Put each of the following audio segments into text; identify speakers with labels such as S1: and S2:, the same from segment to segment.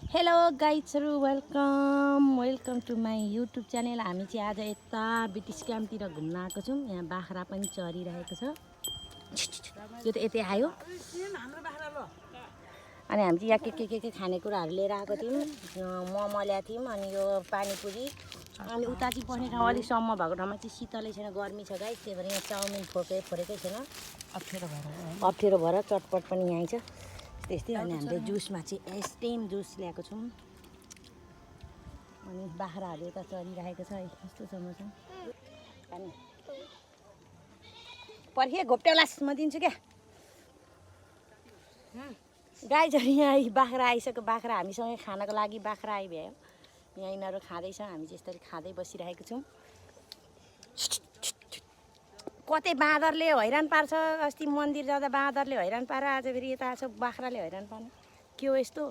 S1: Hello गाइजहरू welcome to my YouTube channel. हामी चाहिँ आज यता ब्रिटिस क्याम्पतिर घुम्न आएको छौँ। यहाँ बाख्रा पनि चरिरहेको छ। यो त यतै आयो। अनि हामी चाहिँ यहाँ के खानेकुराहरू लिएर आएको थियौँ। मोमो ल्याएको थियौँ, अनि यो पानीपुरी, अनि उता चाहिँ बस्ने ठाउँ अलिक सम्म भएको ठाउँमा चाहिँ शीतलै छैन, गर्मी छ गाइस। त्यही भएर यहाँ चाउमिन फोरेकै छैन, अप्ठ्यारो भएर चटपट पनि यहीँ छ त्यस्तै। अनि हामीले जुसमा चाहिँ स्टेम जुस ल्याएको छौँ। अनि बाख्राहरू यता चरिरहेको छ। कस्तो छ मौसम। अनि पर्खे घोप्ट्याउलास म दिन्छु क्या। गाईहरू यहाँ बाख्रा आइसक्यो। बाख्रा हामीसँगै खानको लागि बाख्रा आइभ्यायो। यहाँ यिनीहरू खाँदैछ, हामी चाहिँ यस्तरी खाँदै बसिरहेको छौँ। कतै बाँदरले हैरान पार्छ। अस्ति मन्दिर जाँदा बाँदरले हैरान पार, आज फेरि यता आएको बाख्राले हैरान पार्ने के हो यस्तो।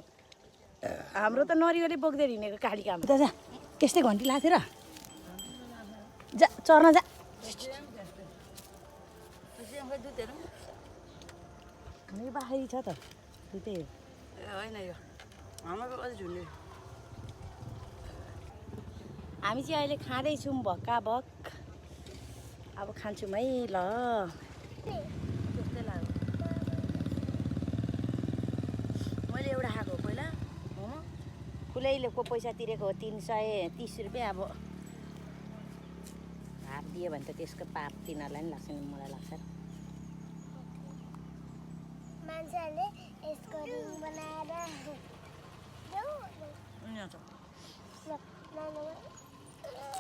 S1: हाम्रो त नरिवले बोक्दै हिँडेको कालिकामा त जा। त्यस्तै घन्टी लाग्थ्यो र जा चर्न जा। यो बाख्री छ त दुधै
S2: होइन यो हाम्रो अझै झुन्डे।
S1: हामी चाहिँ अहिले खाँदैछौँ भक्काभक। अब खान्छौँ है ल। त्यस्तै लाग्यो। मैले एउटा खाएको पहिला मोमो, खुलैले को पैसा तिरेको हो 330 रुपियाँ। अब हाफ दियो भने त त्यसको पाप तिनीहरूलाई पनि लाग्छ नि, मलाई लाग्छ।
S3: मान्छेहरूले यसको रिङ बनाएर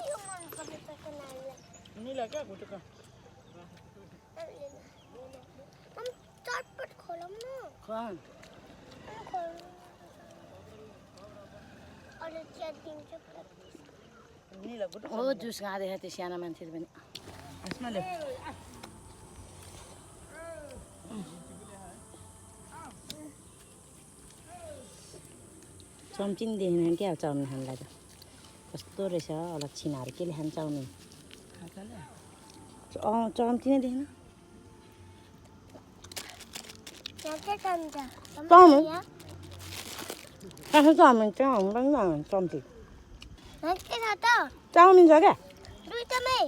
S3: यो मन परेको नानीलाई
S1: निला क्या घुटुका
S3: चटपट खोलौँ न। अरू चिया दिन्छ
S1: निला घुटु हो। जुस खाँदैछ त्यो सानो मान्छेले पनि। यसमा ले चम्ची नि देखेन क्या चाउमिन खानलाई त। कस्तो रहेछ अलक्षिणाहरू केले खान्छ चाउमिन। चम्ची नै देखेन।
S3: चाउमिन
S1: चाउमिन चम्ची
S3: के छ त
S1: चाउमिन छ क्या।
S3: दुईटामै